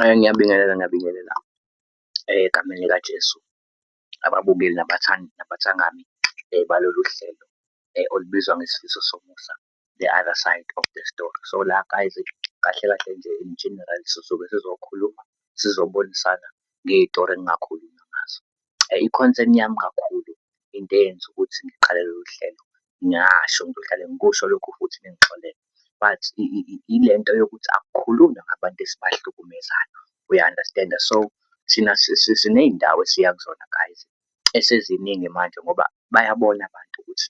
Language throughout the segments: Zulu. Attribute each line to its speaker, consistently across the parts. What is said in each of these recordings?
Speaker 1: Ngiyabingelela, ngiyabingelela egameni likaJesu ababukeli nabathandi nabathangami balolu hlelo olubizwa ngeSifiso Somusa, the other side of the story. So la guys, kahle kahle nje in general sizobe sizokhuluma, sizobonisana ngey'tori ekungakhulunywa ngazo. I-concern yami kakhulu into eyenza ukuthi ngiqale lolu hlelo, ngasho ngizohlale ngikusho lokhu futhi ningixolele but ile nto yokuthi akukhulunywa ngabantu esibahlukumezayo, uya-understand-a? So, thina siney'ndawo esiya kuzona guys, eseziningi manje ngoba bayabona abantu ukuthi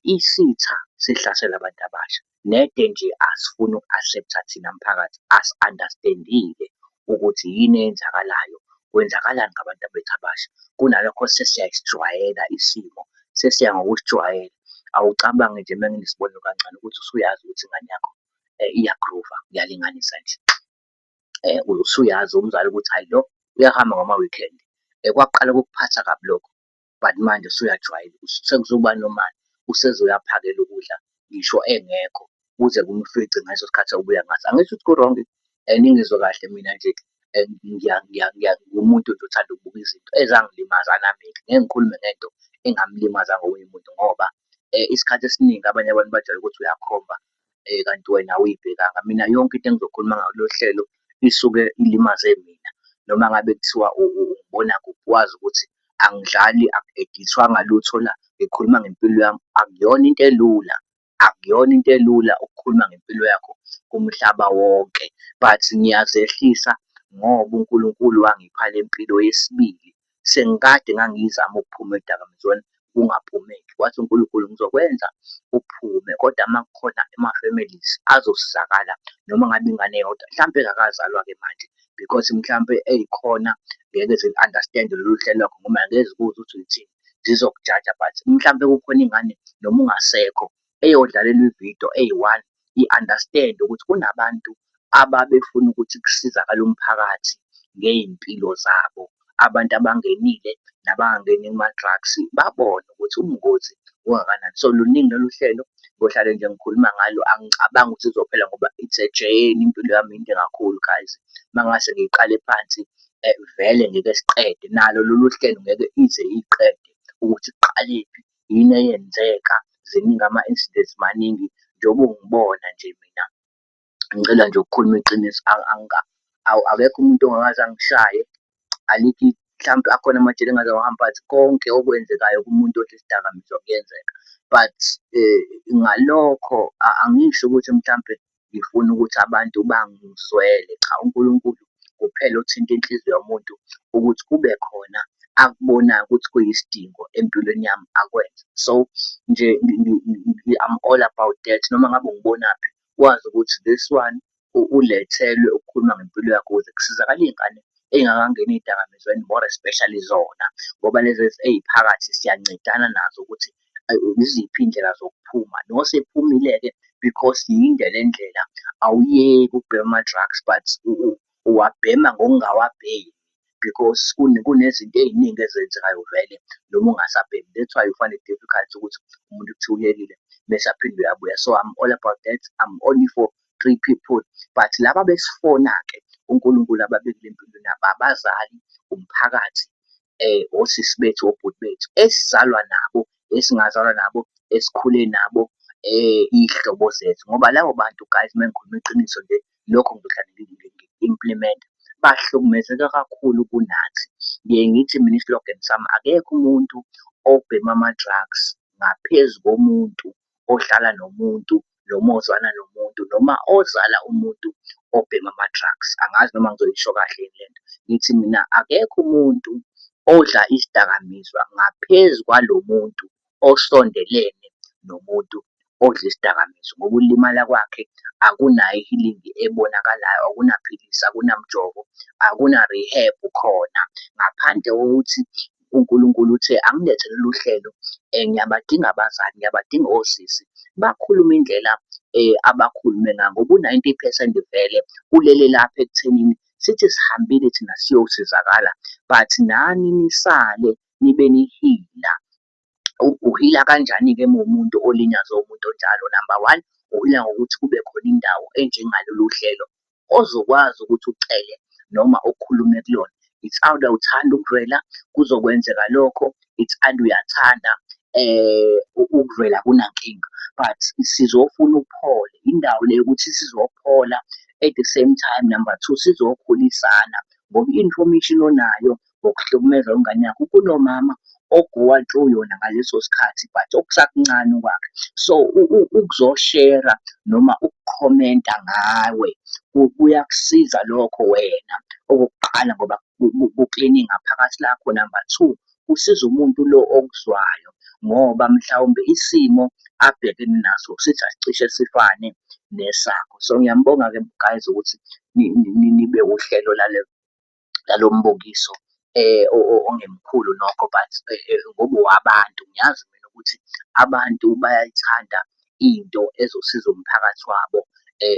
Speaker 1: isitha sihlasela abantu abasha. Nede nje asifuni uku-accept-a thina mphakathi asi-understand-ile ukuthi yini eyenzakalayo, kwenzakalani ngabantu bethu abasha. Kunalokho sesiyasijwayela isimo, sesiya ngokusijwayela. Awucabange nje uma nginesibonelo kancane ukuthi usuyazi ukuthi ingane yakho iya-groove-a, ngiyalinganisa nje. Usuyazi umzali ukuthi hhayi lo uyahamba ngama-weekend. Kwakuqala kukuphatha kabi lokho but manje usuyajwayela sekuzoba normal, useze uyaphakela ukudla ngisho engekho kuze kumfice ngaleso sikhathi obuya ngaso. Angisho ukuthi ku-wrong ningizwe kahle mina nje ngiwumuntu nje othanda ukubuka izinto ezangilimaza nami-ke. Ngeke ngikhulume ngento engamlimazanga omunye umuntu ngoba isikhathi esiningi abanye abantu bajwayele ukuthi uyakhomba kanti wena awuy'bhekanga. Mina yonke into engizokhuluma ngayo kulolu hlelo isuke ilimaze mina noma ngabe kuthiwa ungibona kuphi wazi ukuthi angidlali, aku-edithwanga lutho la, ngikhuluma ngempilo yami. Akuyona into elula, akuyona into elula ukukhuluma ngempilo yakho kumhlaba wonke but ngiyazehlisa ngoba uNkulunkulu wangipha le mpilo yesibili. Sengikade ngangizama ukuphuma ey'dakamizweni kungaphumeki, wathi uNkulunkulu ngizokwenza uphume kodwa uma kukhona ama-families azosizakala noma ngabe ingane eyodwa hlampe engakazalwa-ke manje because mhlampe ey'khona ngeke zilu-understand-e lolu hlelo lwakho ngoba angeke zikuzwe ukuthi uthini, zizokujaja but mhlampe kukhona ingane noma ungasekho eyodlalelwa ividiyo eyi-one i-understand-e ukuthi kunabantu ababefuna ukuthi kusizakale umphakathi ngey'mpilo zabo. Abantu abangenile nabangangeni kuma-drugs babone ukuthi ubungozi bungakanani. So, luningi lolu hlelo, ngohlale nje ngikhuluma ngalo, angicabangi ukuthi luzophela ngoba it's a journey, impilo yami inde kakhulu guys. Uma ngingase ngiyiqale phansi vele ngeke siqede, nalo lolu hlelo ngeke ize iyiqede ukuthi kuqalephi, yini eyenzeka, ziningi ama-incidents maningi. Njengoba ungibona nje mina, ngicela nje ukukhuluma iqiniso akekho umuntu ongakaze angishaye, alikho mhlampe akhona amajele engake ngawahamba but konke okwenzekayo kumuntu odla isidakamizwa kuyenzeka. But ngalokho angisho ukuthi mhlampe ngifuna ukuthi abantu bangizwele, cha uNkulunkulu kuphela othinta inhliziyo yomuntu ukuthi kube khona akubonayo ukuthi kuyisidingo empilweni yami akwenze. So, nje I'm all about that noma ngabe ungibonaphi wazi ukuthi this one ulethelwe ukukhuluma ngempilo yakhe ukuze kusizakale iy'ngane ey'ngakangeni ey'dakamizweni more especially zona ngoba lezi ey'phakathi siyancedana nazo ukuthi iziphi iy'ndlela zokuphuma. Nosephumile-ke because yinde le ndlela awuyeki ukubhema ama-drugs but uwabhema ngokungawabhemi because kunezinto ey'ningi ezenzekayo vele noma ungasabhemi. That's why you find it difficult ukuthi umuntu kuthiwa uyekile bese aphinde uyabuya. So, I'm all about that, I'm only for three people but laba besifona-ke uNkulunkulu ababekile empilweni yabo abazali, umphakathi, osisi bethu, obhuti bethu esizalwa nabo, esingazalwa nabo, esikhule nabo, iy'hlobo zethu. Ngoba labo bantu guys uma ngikhuluma iqiniso nje, lokho ngizohlale ngiku-implement-a, bahlukumezeka kakhulu kunathi. Ngiye ngithi mina i-slogan sami, akekho umuntu obhema ama-drugs ngaphezu komuntu ohlala nomuntu noma ozwana nomuntu noma ozala umuntu obhema ama-drugs. Angazi noma ngizoyisho kahle yini lento. Ngithi mina akekho umuntu odla isidakamizwa ngaphezu kwalo muntu osondelene nomuntu odla isidakamizwa ngoba ukulimala kwakhe akunayo i-healing ebonakalayo, akunaphilisi, akunamjovo, akuna-rehab khona. Ngaphandle kokuthi uNkulunkulu uthe angilethe lolu hlelo, ngiyabadinga abazali, ngiyabadinga osisi, bakhulume indlela abakhulume ngayo ngoba u-ninety phesenti vele ulele lapha ekuthenini sithi sihambile thina siyosizakala but nani nisale nibe ni-heal-a. U-heal-a kanjani-ke uma uwumuntu olinyazwe umuntu onjalo? Number one, u-heal-a ngokuthi kube khona indawo enjengalolu hlelo ozokwazi ukuthi ucele noma okhulume kulona. It's either uthanda ukuvela, kuzokwenzeka lokho, it's either uyathanda ukuvela akunankinga but sizofuna uphole. Indawo le yokuthi sizophola at the same time, number two, sizokhulisana ngoba i-information onayo ngokuhlukumeza kwengane yakho kunomama o-go-a through yona ngaleso sikhathi but okusakuncane okwakhe. So, ukuzoshera noma ukukhomenta ngawe kuyakusiza lokho wena okokuqala ngoba ku-clean-a ingaphakathi lakho. Number two, kusiza umuntu lo okuzwayo ngoba mhlawumbe isimo abhekene naso sithi asicishe sifane nesakho. So, ngiyambonga-ke guys ukuthi nibe uhlelo lalo mbukiso ongemkhulu nokho but ngoba owabantu. Ngiyazi mina ukuthi abantu bayayithanda into ezosiza umphakathi wabo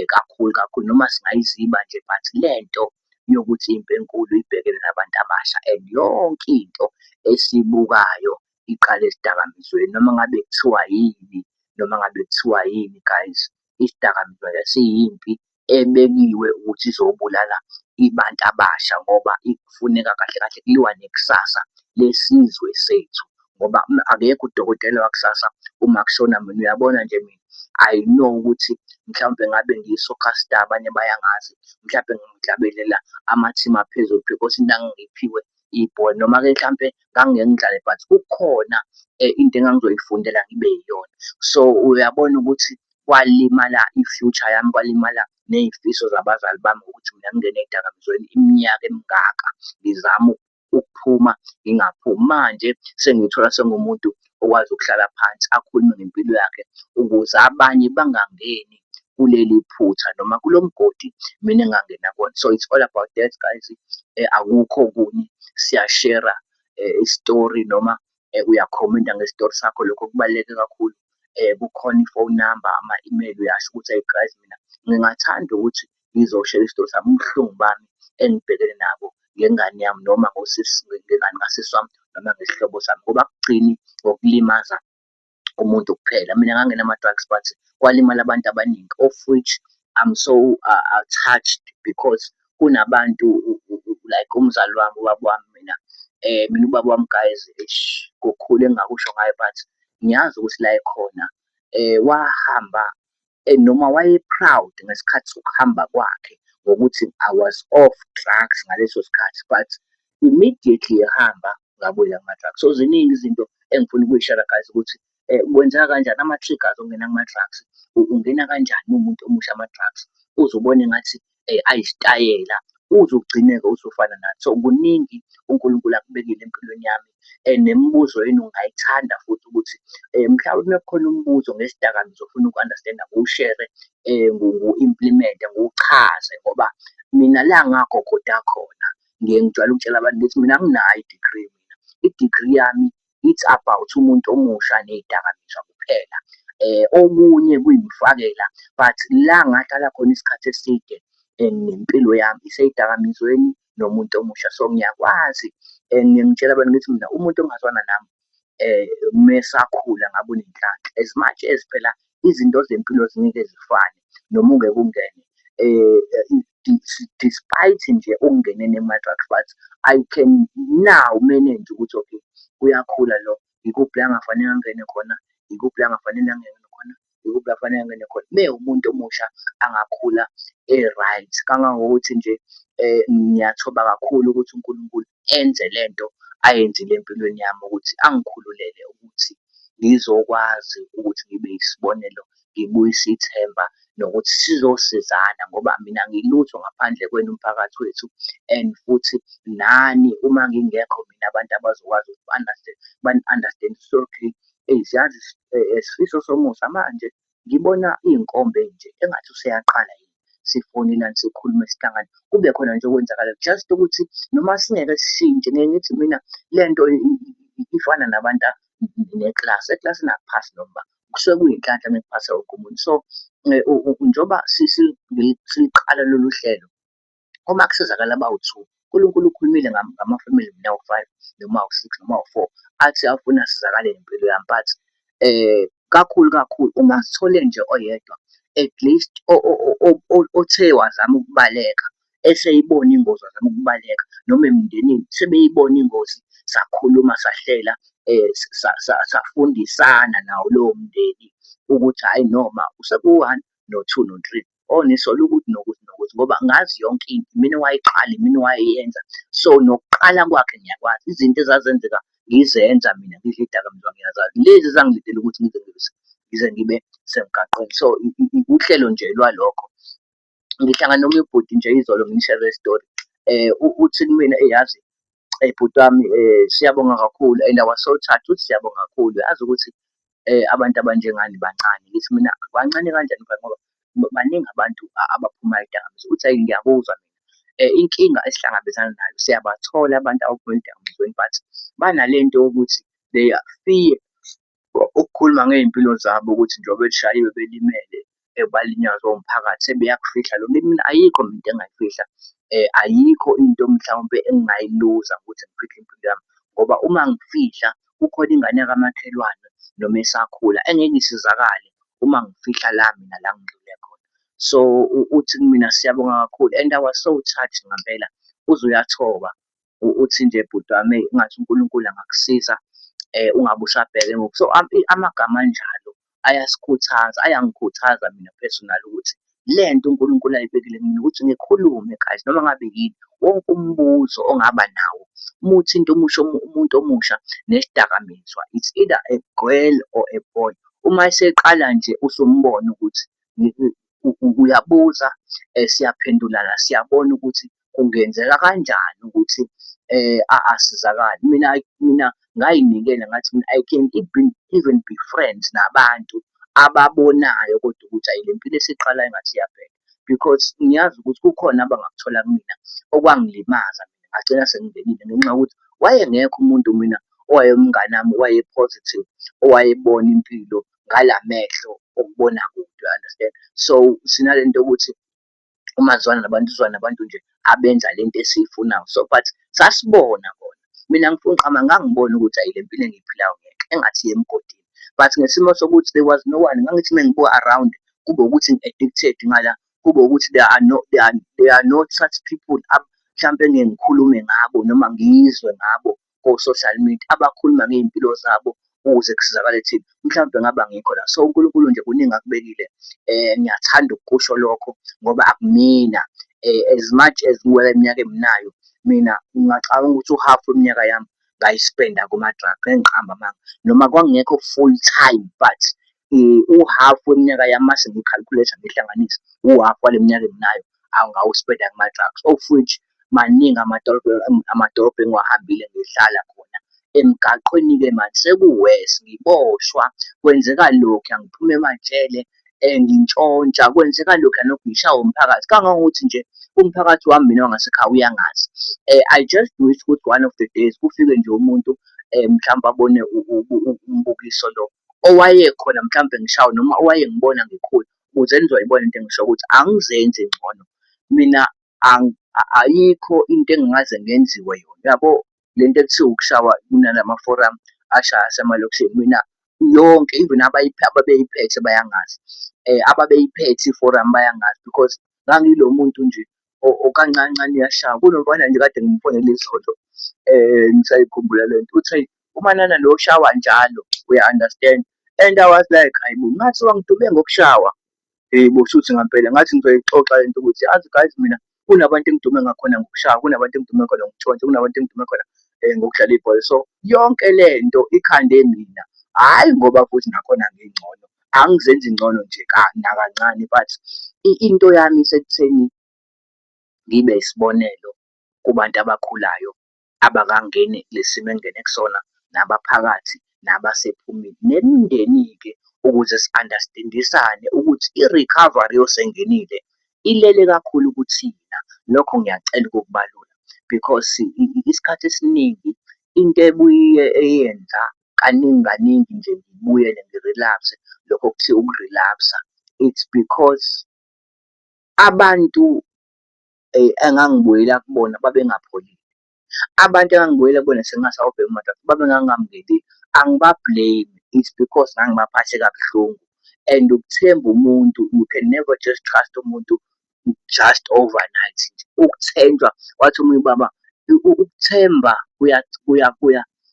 Speaker 1: kakhulu kakhulu noma singayiziba nje but le nto yokuthi impi enkulu ibhekene nabantu abasha and yonke into esiyibukayo iqala esidakamizweni noma ngabe kuthiwa yini, noma ngabe kuthiwa yini guys, isidakamizwa siyimpi ebekiwe ukuthi izobulala ibantu abasha ngoba kufuneka kahle kahle kuliwa nekusasa lesizwe sethu. Ngoba akekho udokotela wakusasa uma kushona mina. Uyabona nje mina, I know ukuthi mhlawumpe ngabe ngiyi-soccer star abanye bayangazi, mhlampe ngihlabelela amathimu aphezulu because into engangiyiphiwe ibhola. Noma-ke hlampe ngangingeke ngidlale but kukhona into engangizoyifundela ngibe yiyona. So, uyabona ukuthi kwalimala i-future yami, kwalimala ney'fiso zabazali bami ngokuthi mina ngingene ey'dakamizweni iminyaka emingaka ngizama ukuphuma ngingaphumi. Manje sengiy'thola sengumuntu okwazi ukuhlala phansi akhulume ngempilo yakhe ukuze abanye bangangeni kuleli phutha noma kulo mgodi mina engangena kuwona. So, it's all about that guys, akukho okunye, siyashera isitori noma uyakhomenta ngesitori sakho, lokho kubaluleke kakhulu. Kukhona i-phone number, ama-email, uyasho ukuthi hheyi guys mina ngingathanda ukuthi ngizoshera isitori sami, ubuhlungu bami engibhekene nabo ngengane yami noma ngosisi, ngengane kasisi wami noma ngesihlobo sami. Ngoba akugcini ngokulimaza umuntu kuphela. Mina ngangena ama-drugs but kwalimala abantu abaningi of which I'm so touched because kunabantu like umzali wami, ubaba wami mina, mina ubaba wami guys, eish, kukhulu engingakusho ngaye but ngiyazi ukuthi la ekhona wahamba noma waye-proud ngesikhathi sokuhamba kwakhe ngokuthi I was off drugs ngaleso sikhathi but immediately ehamba ngabuyela kuma-drugs. So, ziningi izinto engifuna ukuy'shera guys ukuthi kwenzeka kanjani ama-triggers okungena kuma-drugs, ungena kanjani uma uwumuntu omusha ama-drugs uze ubone engathi ayisitayela uze ugcine-ke usufana nathi. So, kuningi uNkulunkulu akubekile empilweni yami nemibuzo yenu ngingayithanda futhi ukuthi mhlawumbe uma kukhona umbuzo ngesidakamizwa ofuna uku-understand-a ngiwushere ngiwu-implement-e, ngiwuchaze ngoba mina la ngagogoda khona ngiye ngijwayele ukutshela abantu ngithi mina anginayo i-degree mina. I-degree yami it's about umuntu omusha ney'dakamizwa kuphela. Okunye kuyimfakela but la ngahlala khona isikhathi eside nempilo yami isey'dakamizweni nomuntu omusha. So, ngiyakwazi ngiye ngitshele abantu ngithi mina umuntu ongazwana nami mesakhula ngabe unenhlanhla. As much as phela izinto zempilo zingeke zifane noma ungeke ungene despite nje ukungeneni kuma-drugs but I can now manage ukuthi okay, uyakhula lo, ikuphi la angafanele angene khona, ikuphi la angafanele angene khona, ikuphi la kufanele angene khona. Mewumuntu omusha angakhula e-right, kangangokuthi nje ngiyathoba kakhulu ukuthi uNkulunkulu enze lento ayenzile empilweni yami ukuthi angikhululele ukuthi ngizokwazi ukuthi ngibe yisibonelo, ngibuyise ithemba nokuthi sizosizana ngoba mina angilutho ngaphandle kwenu mphakathi wethu and futhi nani uma ngingekho mina abantu abazokwazi ukuthi bani-understand-e. So, okay, eyi siyazi Sifiso somusa manje ngibona iy'nkomba ey'nje engathi useyaqala yini, sifonelane, sikhulume, sihlangane, kube khona nje okwenzakalayo. Just ukuthi noma singeke sishintshe, ngeke ngithi mina lento ifana nabantu neklasi, eklasini akuphasi noma kusuke kuyinhlanhla uma kuphasa wonke umuntu. So, njengoba siliqala lolu hlelo, uma kusizakala abawu-two, uNkulunkulu ukhulumile ngama-family mina awu-five noma awu-six noma awu-four athi afuna asizakale ngempilo yami but kakhulu kakhulu uma sithole nje oyedwa at least othe wazama ukubaleka. eseyibona ingozi wazama ukubaleka noma emndenini sebeyibona ingozi sakhuluma sahlela safundisana nawo lowo mndeni ukuthi hhayi noma sekuwu-one, no-two, no-three. Oh, nisola ukuthi nokuthi nokuthi ngoba ngazi yonke into, imina owayiqala, imina owayenza. So, nokuqala kwakhe ngiyakwazi, izinto ezazenzeka ngizenza mina ngidla iy'dakamizwa ngiyazazi. Lezi ezangilidela ukuthi ngize ngibe semgaqweni. So, uhlelo nje lwalokho. Ngihlangane nomunye ubhuti nje izolo ngimusherele isitori uthi kumina eyi yazi bhuti wami siyabonga kakhulu and I was so touched. Uthi siyabonga kakhulu, yazi ukuthi abantu abanjengani bancane. Ngithi mina bancane kanjani ngoba baningi abantu abaphumayo ey'dakamizweni. Uthi hhayi ngiyakuzwa mina, inkinga esihlangabezana nayo siyabathola abantu abaphuma ey'dakamizweni but banale nto yokuthi they fear ukukhuluma ngey'mpilo zabo ukuthi njengoba beshayiwe belimele balinyazwa umphakathi sebeyakufihla lokho. Ngithi mina ayikho mina into engingayifihla, ayikho into mhlawumpe engingayiluza ngokuthi ngifihle impilo yami ngoba uma ngifihla kukhona ingane yakamakhelwane noma esakhula engeke isizakale uma ngifihla la mina la ngidlule khona. So, uthi kumina siyabonga kakhulu and I was so touched ngampela, uze uyathoba. Uthi nje bhuti wami eyi engathi uNkulunkulu angakusiza ungabe usabheka emuva. So, amagama anjalo ayasikhuthaza, ayangikhuthaza mina personally ukuthi le nto uNkulunkulu ayibekile kumina ukuthi ngikhulume guys noma ngabe yini. Wonke umbuzo ongaba nawo uma uthinta umusho umuntu omusha nesidakamizwa, it's either a girl or a boy. Uma eseqala nje usumbona ukuthi uyabuza siyaphendulana, siyabona ukuthi kungenzeka kanjani ukuthi asizakale. Mina ngay'nikela ngathi mina I can even be friends nabantu ababonayo kodwa ukuthi hhayi le mpilo esiyiqalayo engathi iyabheda because ngiyazi ukuthi kukhona abangakuthola kumina okwangilimaza mina ngagcina sengingenile ngenxa yokuthi wayengekho umuntu mina owayewumngani wami owaye-positive, owayebona impilo ngala mehlo okubona kude, u-understand? So, sinale nto yokuthi uma sizwana nabantu sizwana nabantu nje abenza lento esiyifunayo. So, but sasibona kona, mina angifuni ukuqamba ngangibona ukuthi hhayi le mpilo engiyiphilayo ngeke engathi iya emgodini. But ngesimo sokuthi there was no one, ngangithi uma ngibuka around kube ukuthi ngi-addicted ngala, kube ukuthi there are not such people mhlampe engike ngikhulume ngabo noma ngizwe ngabo ko-social media abakhuluma ngey'mpilo zabo ukuze kusizakale thina. Mhlawumbe ngabe angikho la. So, uNkulunkulu nje kuningi akubekile, ngiyathanda ukukusho lokho ngoba akumina as much as kuwela iminyaka enginayo, mina ngingacabanga ukuthi u-half weminyaka yami ngayispenda kuma-drugs, ngeke ngiqambe amanga. Noma kwakungekho full time but u-half weminyaka yami mase ngiyi-calculate-a ngiyihlanganise, u-half wale minyaka enginayo ngawuspenda kuma-drugs of which maningi amadolobha engiwahambile ngihlala khona. Emgaqweni-ke manje seku-worse, ngiboshwa, kwenzeka lokhuya, ngiphuma emajele ngintshontsha, kwenzeka lokhuya nokhu ngishawa umphakathi. Kangangokuthi nje umphakathi wami mina wangasekhaya uyangazi. I just wish ukuthi one of the days kufike nje umuntu mhlawumpe abone umbukiso lo owayekhona mhlampe ngishawa noma owayengibona ngikhula ukuze nizoyibona into engisho ukuthi angizenzi ngcono. Mina ayikho into engingaze ngenziwe yona, uyabo le nto ekuthiwa ukushawa kunalama-forum ashaya asemalokishini, mina yonke even ababeyiphethe bayangazi. Ababeyiphethe i-forum bayangazi because ngangilo muntu nje okancane kancane uyashaya. Kunomfana nje kade ngimfonela izolo ngisayikhumbula le nto, uthi eyi uManana lo oshawa njalo, uya-understand? And I was like, hhayi bo, ngathiwa ngidume ngokushawa. Yebo, shuthi ngampela ngathi ngizoyixoxa lento ukuthi yazi guys mina kunabantu engidume ngakhona ngokushaya, kunabantu engidume khona ngokutshontsha, kunabantu engidume khona ngokudlala ibhola. So, yonke le nto ikhande mina, hhayi ngoba futhi nakhona ngingcono, angizenzi ngcono nje nakancane but into yami isekutheni ngibe isibonelo kubantu abakhulayo abakangeni kule simo engingene kusona, nabaphakathi, nabasephumile. Nemindeni-ke ukuze si-understand-isane ukuthi i-recovery yosengenile ilele kakhulu kuthina. Lokho ngiyacela ukukubalula because isikhathi esiningi into ebuye eyenza kaningi kaningi nje ngibuyele ngi-relapse-e, lokho okuthiwa uku-relapse-a, it's because abantu engangibuyela kubona babengapholile. Abantu engangibuyela kubona sengingasawabhemi ama-drugs babengangamukeli. Angiba-blame-i, it's because ngangibaphathe kabuhlungu and ukuthemba umuntu, you can never just trust umuntu just overnight nje. Ukuthenjwa, wathi omunye ubaba ukuthemba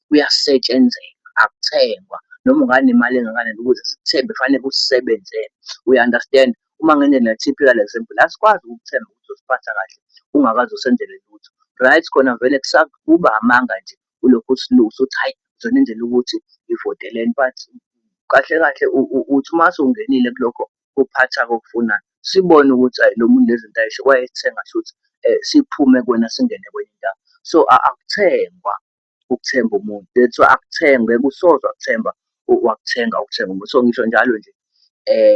Speaker 1: kuyasetshenzelwa akuthengwa noma unganemali engakanani ukuze sikuthembe kufanele usisebenzele, uya-understand? Uma ngenze typical example, asikwazi ukukuthemba ukuthi uzosiphatha kahle ungakaze usenzele lutho. Right khona vele kuba amanga nje ulokhu usilusa uthi hhayi ngizonenzela ukuthi ngivoteleni but kahle kahle uthi uma usungenile kulokho kuphatha-ke okufunayo, sibone ukuthi hhayi lo muntu le zinto ayisho wayethenga shuthi siphume kuwena singene kwenye indawo. So, akuthengwa ukuthemba umuntu, that's why akuthengwa ngeke usoze wakuthemba wakuthenga ukuthenga umuntu. So, ngisho njalo nje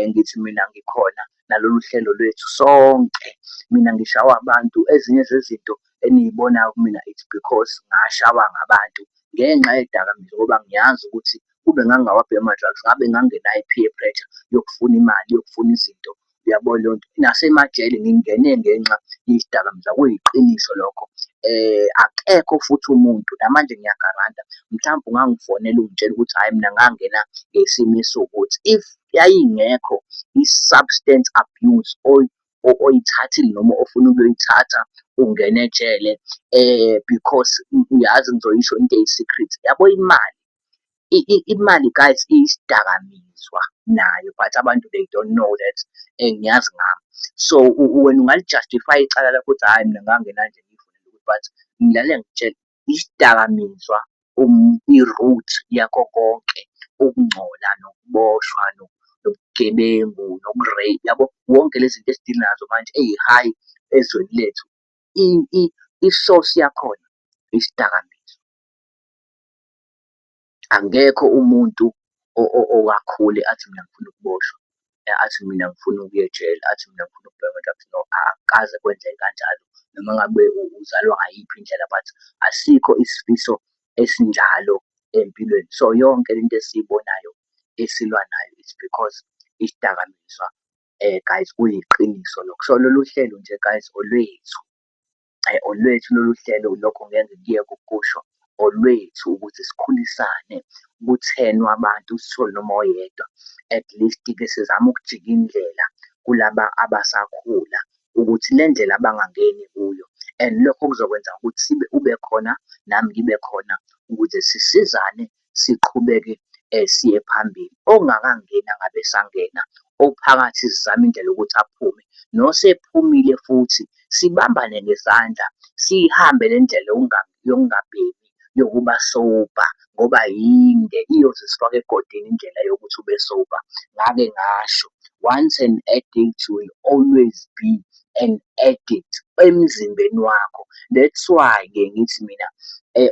Speaker 1: ngithi mina ngikhona nalolu hlelo lwethu sonke, mina ngishawa abantu. Ezinye zezinto eniyibonayo kumina it's because ngashawa ngabantu ngenxa yey'dakamizwa ngoba ngiyazi ukuthi kube ngangingawabhemi ama-drugs ngabe ngangingenayo i-peer pressure yokufuna imali, yokufuna izinto, uyabo leyo nto. Nasemajele ngingene ngenxa yesidakamizwa, kuyiqiniso lokho. Akekho futhi umuntu namanje ngiyagaranta, mhlawumbe ungangifonela ungitshele ukuthi hhayi mina ngangena ngesimo esiwukuthi. If yayingekho i-substance abuse oyithathile noma ofuna ukuyithatha ungene ejele because uyazi ngizoyisho into eyi-secret, yabo imali, imali guys iyisidakamizwa nayo but abantu they don't know that ngiyazi ngami. So, wena ungali-justify-a icala lakho uthi hhayi mina ngangena nje but ngilalela ngikutshele, isidakamizwa i-root yakho konke ukungcola nokuboshwa nobugebengu noku-rape, yabo? Wonke lezi zinto esi-deal-a nazo manje ey'hhayi ezweni lethu, i-source yakhona isidakamizwa. Akekho umuntu owakhule athi mina ngifuna ukuboshwa, athi mina ngifuna ukuya ejele, athi mina ngifuna ukubhema ama-drugs, no, akukaze kwenzeke kanjalo. Noma ngabe uzalwa ngayiphi indlela but asikho isifiso esinjalo empilweni. So, yonke lento esiyibonayo esilwa nayo it's because isidakamizwa guys kuyiqiniso lokho. So, lolu hlelo nje guys olwethu, olwethu lolu hlelo lokho ngeke ngikuyeke ukukusho, olwethu ukuthi sikhulisane ku-ten wabantu sithole noma oyedwa. At least-ke sizame ukujika indlela kulaba abasakhula ukuthi le ndlela bangangeni kuyo and lokho kuzokwenza ukuthi sibe ube khona nami ngibe khona ukuze sisizane siqhubeke siye phambili. Ongakangeni angabe esangena, ophakathi sizame indlela yokuthi aphume, nosephumile futhi sibambane ngezandla sihambe le ndlela yokungabhemi, yokuba sober ngoba yinde iyoze isifake egodini indlela yokuthi ube sober. Ngake ngasho, once an addict will always be an addict emzimbeni wakho. That's why-ke ngithi mina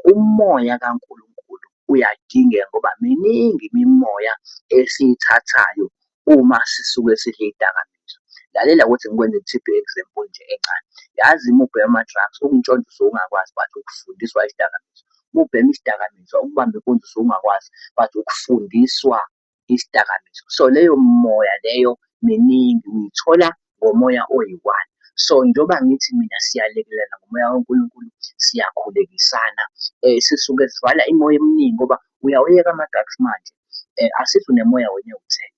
Speaker 1: umoya kaNkulunkulu uyadingeka ngoba miningi imimoya esiyithathayo uma sisuke sidle iy'dakamizwa. Lalela ukuthi ngikwenze i-T_B example nje encane. Yazi uma ubhema ama-drugs ukuntshontsha usuke ungakwazi but ukufundiswa isidakamizwa. Uma ubhema isidakamizwa ukubamba inkunzi usuke ungakwazi but ukufundiswa isidakamizwa. So, leyo moya leyo miningi uyithola ngomoya oyi-one. So, njengoba ngithi mina siyalekelelana ngomoya kaNkulunkulu, siyakhulekisana, sisuke sivala imoya eminingi ngoba uyawuyeka ama-drugs manje, asithi unemoya wena ewu-ten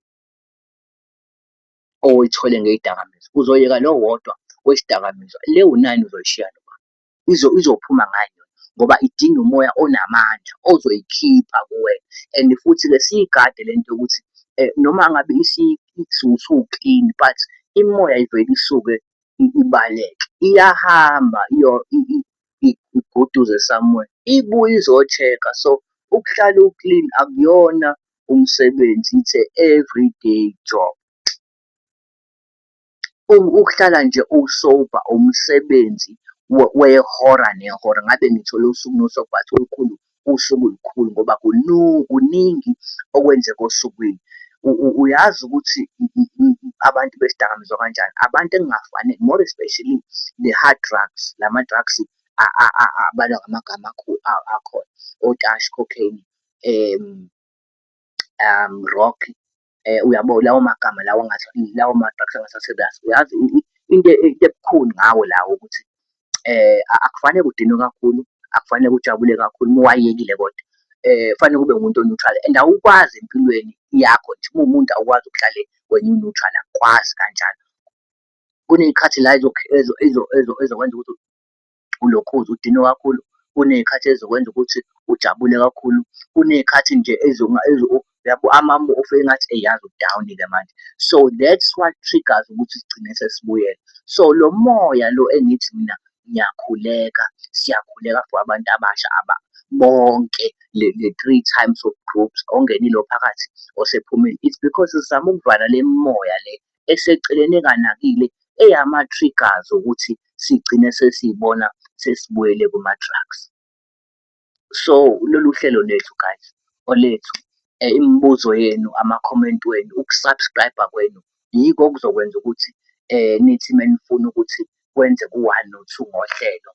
Speaker 1: oyithole ngey'dakamizwa, uzoyeka lo owodwa wesidakamizwa, le ewu-nine uzoyishiya nobani? Izophuma ngani yona? Ngoba idinga umoya onamandla ozoyikhipha kuwena and futhi-ke siyigade le nto yokuthi noma ngabe usu-clean but imimoya ayivele isuke ibaleke, iyahamba iguduze somewhere, ibuye izo-check-a. So, ukuhlala u-clean akuyona umsebenzi, it's a everyday job. Ukuhlala nje u-sober umsebenzi wehora nehora, ngabe ngithole usuku nosuku but olukhulu usuku lukhulu ngoba kuningi okwenzeka osukwini. Uyazi ukuthi abantu besidakamizwa kanjani, abantu ekungafanele more especially the hard drugs, lama-drugs abalwa ngamagama akhona, o-tash, cocaine, rock, uyabo lawo magama lawo lawo ma-drugs angathi a-serious. Uyazi into ebukhuni ngawo lawo ukuthi akufanele udinwe kakhulu, akufanele ujabule kakhulu uma uwayekile kodwa kufanele ube umuntu o-neutral and awukwazi empilweni yakho nje uma uwumuntu awukwazi ukuhlale wena u-neutral, akukwazi kanjalo. Kuney'khathi la ezokwenza ukuthi ulokhuza udinwe kakhulu, kuney'khathi ezokwenza ukuthi ujabule kakhulu, kuney'khathi nje uyabo ufike engathi eyi yazi u-down-ke manje. So, that's what triggers ukuthi sigcine sesibuyela. So, lo moya lo engithi mina ngiyakhuleka, siyakhuleka for abantu abasha bonke le three times of groups ongenile ophakathi osephumile. It's because sizama ukuvala le moya le eseceleni enganakile eyama-triggers ukuthi sigcine sesiy'bona sesibuyele kuma-drugs. So, lolu hlelo lethu guys, olethu imibuzo yenu, amakhomenti wenu, uku-subscribe-a kwenu, yiko okuzokwenza ukuthi nithi uma nifuna ukuthi kwenzeke u-one no-two ngohlelo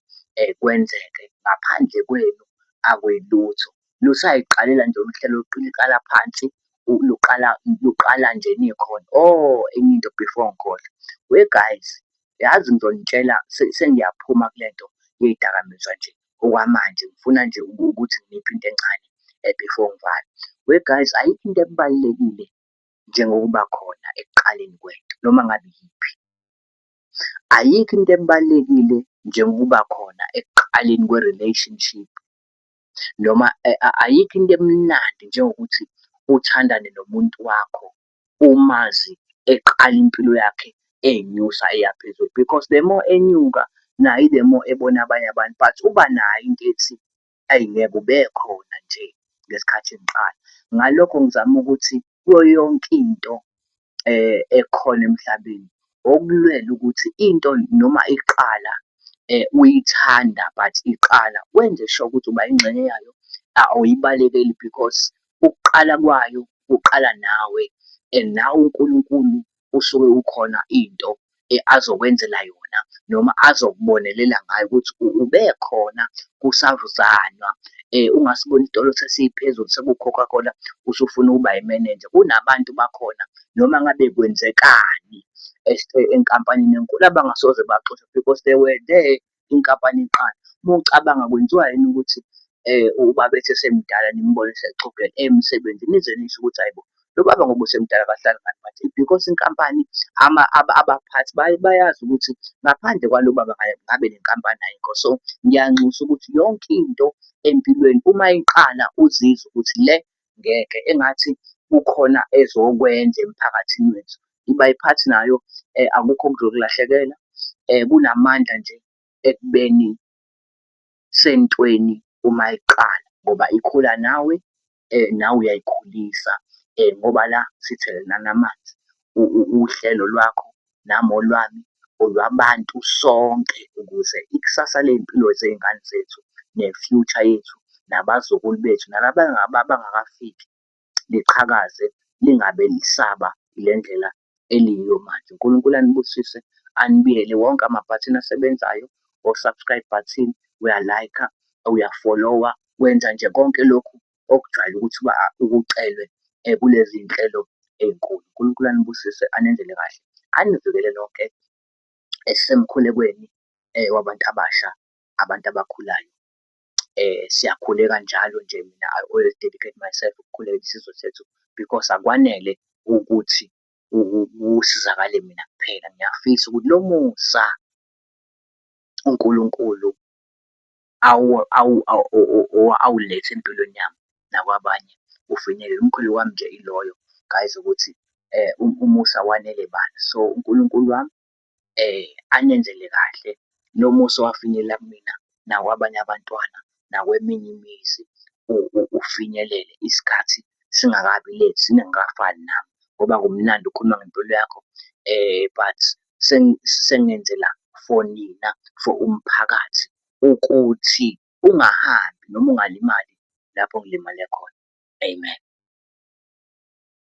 Speaker 1: kwenzeke. Ngaphandle kwenu akwelutho. Lusayiqalela nje uhlelo luqala phansi, luqala luqala nje nikhona. Oh, enye into before ngikhohlwe, we-guys, yazi ngizonitshela sengiyaphuma kule nto yey'dakamizwa nje okwamanje ngifuna nje ukuthi nginiphe into encane before ngivale. We-guys, ayikho into ebalulekile njengokuba khona ekuqaleni kwento noma ngabe iyiphi. Ayikho into ebalulekile njengokuba khona ekuqaleni kwe-relationship noma ayikho into emnandi njengokuthi uthandane nomuntu wakho umazi eqala impilo yakhe eyinyusa eya phezulu because the more enyuka naye the more ebona abanye abantu but uba nayo into ethi, ayi ngeke ubekhona nje ngesikhathi ngiqala. Ngalokho ngizama ukuthi kuyo yonke into ekhona emhlabeni, okulwela ukuthi into noma iqala uyithanda but iqala wenze sure ukuthi uba ingxenye yayo, awuyibalekeli because ukuqala kwayo kuqala nawe and nawe uNkulunkulu usuke ukhona into azokwenzela yona noma azokubonelela ngayo ukuthi ubekhona kusazanywa. Ungasiboni isitolo sesiphezulu seku-Coca-Cola usufuna ukuba imenenja. Kunabantu bakhona noma ngabe kwenzekani enkampanini enkulu abangasoze baxoshwe because they were there inkampani iqala. Uma ucabanga kwenziwa yini ukuthi ubaba ethi esemdala nimbone esexhugela emsebenzini nize nisho ukuthi hhayi bo, lo baba ngoba usemdala akahlali ngani but because inkampani abaphathi bayazi ukuthi ngaphandle kwalo baba ngabe le nkampani ayikho. So, ngiyanxusa ukuthi yonke into empilweni uma iqala uzizwe ukuthi le ngeke engathi kukhona ezokwenza emphakathini wethu. Iba yiphathi nayo akukho okuzokulahlekela kunamandla nje ekubeni sentweni uma iqala ngoba ikhula nawe, nawe uyayikhulisa ngoba la sithelelana amanzi. Uhlelo lwakho nami olwami, olwabantu sonke ukuze ikusasa ley'mpilo zey'ngane zethu ne-future yethu, nabazukulu bethu, nalaba abangakafiki liqhakaze lingabe lisaba ile ndlela eliyiyo manje. UNkulunkulu anibusise, anibiyele wonke amabhathini asebenzayo, o-subscribe button, uya-like-a, uyafolowa, wenza nje konke lokhu okujwayele ukuthi ukucelwe kulezi iy'nhlelo ey'nkulu. UNkulunkulu anibusise, anenzele kahle, anivikele nonke esisemkhulekweni wabantu abasha, abantu abakhulayo. Siyakhuleka njalo nje mina I always dedicate myself ukukhulekela isizwe sethu because akwanele ukuthi kusizakale mina kuphela. Ngiyafisa ukuthi lo musa uNkulunkulu awulethe empilweni yami nakwabanye ufinyelele. Umkhuleko wami nje iloyo guys ukuthi umusa wanele bani. So, uNkulunkulu wami anenzele kahle lo musa owafinyelela kumina nakwabanye abantwana nakweminye imizi ufinyelele isikhathi singakabi late, singakafani nami ngoba kumnandi ukukhuluma ngempilo yakho but sengenzela for nina, for umphakathi ukuthi ungahambi noma ungalimali lapho ngilimale khona. Amen.